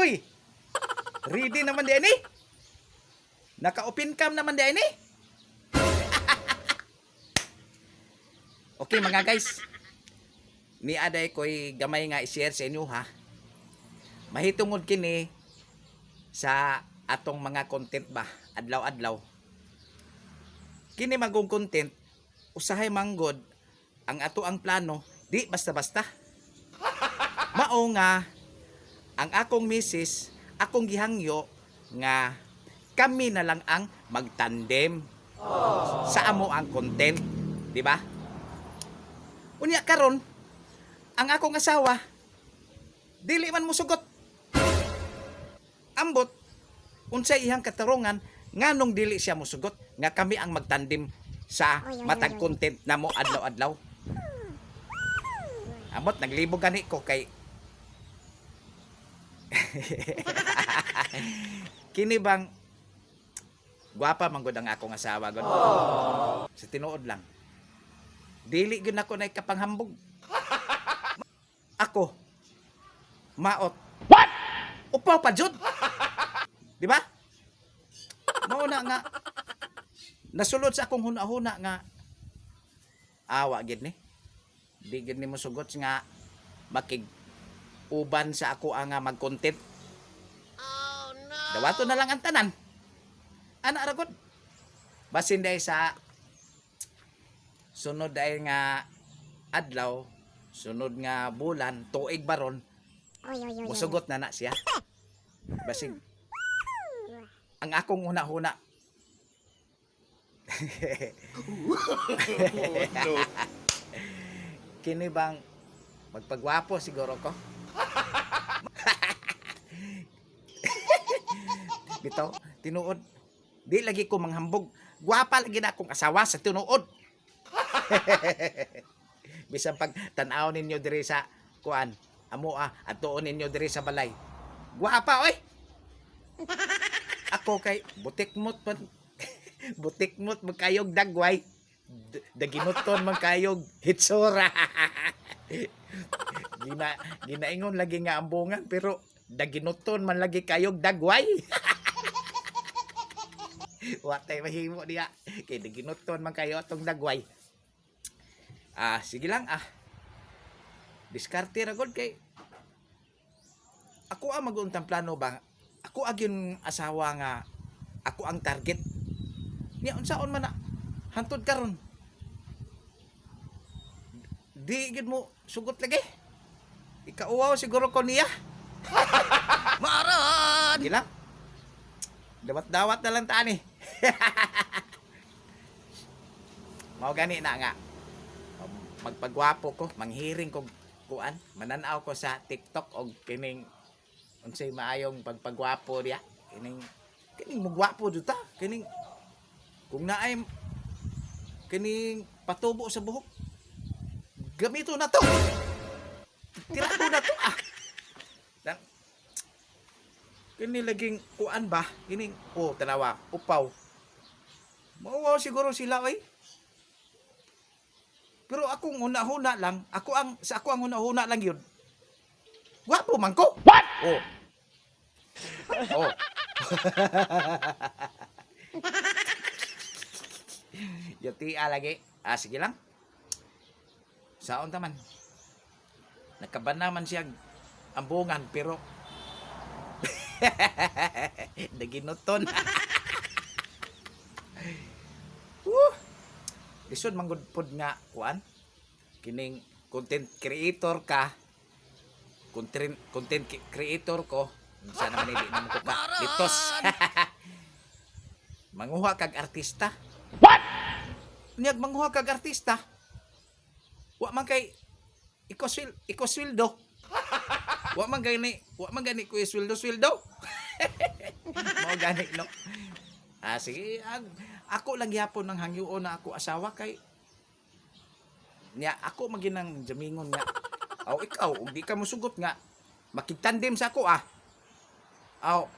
Uy! Ready naman di ni? Naka-open cam naman di ni? Okay, mga guys. Ni aday ko'y gamay nga i-share sa inyo ha. Mahitungod kini sa atong mga content ba adlaw-adlaw. Kini magong content usahay manggod ang ato ang plano di basta-basta. Mao nga ang akong misis akong gihangyo nga kami na lang ang magtandem sa amo ang content, di ba? Unya karon ang akong asawa dili man musugot. Ambot unsay iyang katarungan nganong dili siya musugot nga kami ang magtandem sa Oy, oy, oy, matag oy. content namo adlaw-adlaw. Ambot naglibog gani ko kay kini bang gwapa man gud ang akong asawa gud. Sa tinuod lang. Dili gyud nako na ikapanghambog. Ako maot. What? Upaw pa jud. Di ba? Mao na nga nasulod sa akong huna-huna nga awa gid ni. Di gid ni mo sugot nga makig uban sa ako ang nga mag-content. Oh no! Dawato na lang ang tanan. Ana ra gud. Basin dahil sa sunod dahil nga adlaw, sunod nga bulan, tuig baron, Oy, oy, oy, oy. musugot na na siya. Basig ang akong huna-huna. Kini bang magpagwapo siguro ko? Bitaw, tinuod. Di lagi ko manghambog. Gwapa lagi na akong asawa sa tinuod. Bisan pag tan-aw ninyo diri sa kuan, amoa at tuon ninyo diri sa balay. Gwapa oy. Ako kay butikmot man butikmot magkayog dagway. Daginuton man kayog hitsura. Ginaingon lagi nga ambungan pero daginuton man lagi kayog dagway. Wa tay mahimo diya kay daginuton man kayo atong dagway. Ah, sige lang ah. Diskarte ra gud kay ako ang maguntang plano ba? Ako ag yung asawa nga ako ang target. Niya unsaon man na hantod karon. Di gid mo sugot lagi. Ikauwaw siguro ko niya. Maron! Sige lang. Dawat-dawat na lang taan eh. Mao gani na nga. Magpagwapo ko, manghiring ko kuan, mananaw ko sa TikTok og kining unsay maayong pagpagwapo diya. Kining kining mugwapo jud ta, kining kung naay kining patubo sa buhok. Gamito na to. Tira ko na to ah. Kini laging kuan ba? Kining oh tanawa, upaw. Mauwaw siguro sila oy. Pero akong huna-huna lang, ako ang sa ako ang huna-huna lang yun. Gwapo man ko. What? Oh. Oh. Yati lagi. Ah, sige lang. Saon taman. Nakaban naman siya ambungan pero naginuton. Woo! Lisod manggod pod nga kuan. Kining content creator ka. Content creator ko. Unsa naman hindi naman ko ka litos. Manguha kag artista. What? Unyag manguha kag artista. Wa man kay ikoswildo. Wa man gani ko iswildo swildo. Mao gani no. Ah sige, ako lang gyapon ng hangyoon na ako asawa kay niya ako maginang jamingon nga. Aw ikaw, ug di ka mosugot nga makigtandem sa ako ah. Aw,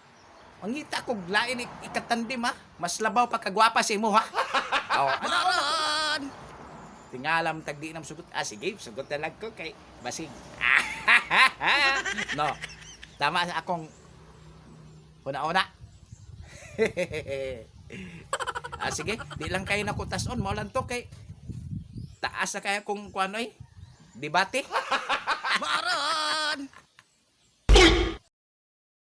mangita kog lain ikatandim ah. Mas labaw pa kagwapa sa imo ha. Aw, ano Maron! Tingalam tag di nam sugot. Ah sige, sugot na lang ko kay basig. No. Tama sa akong Una-una. Ah, sige, di lang kayo nakutason, mao lang to kay taas na kaya kung kuano eh. Debate.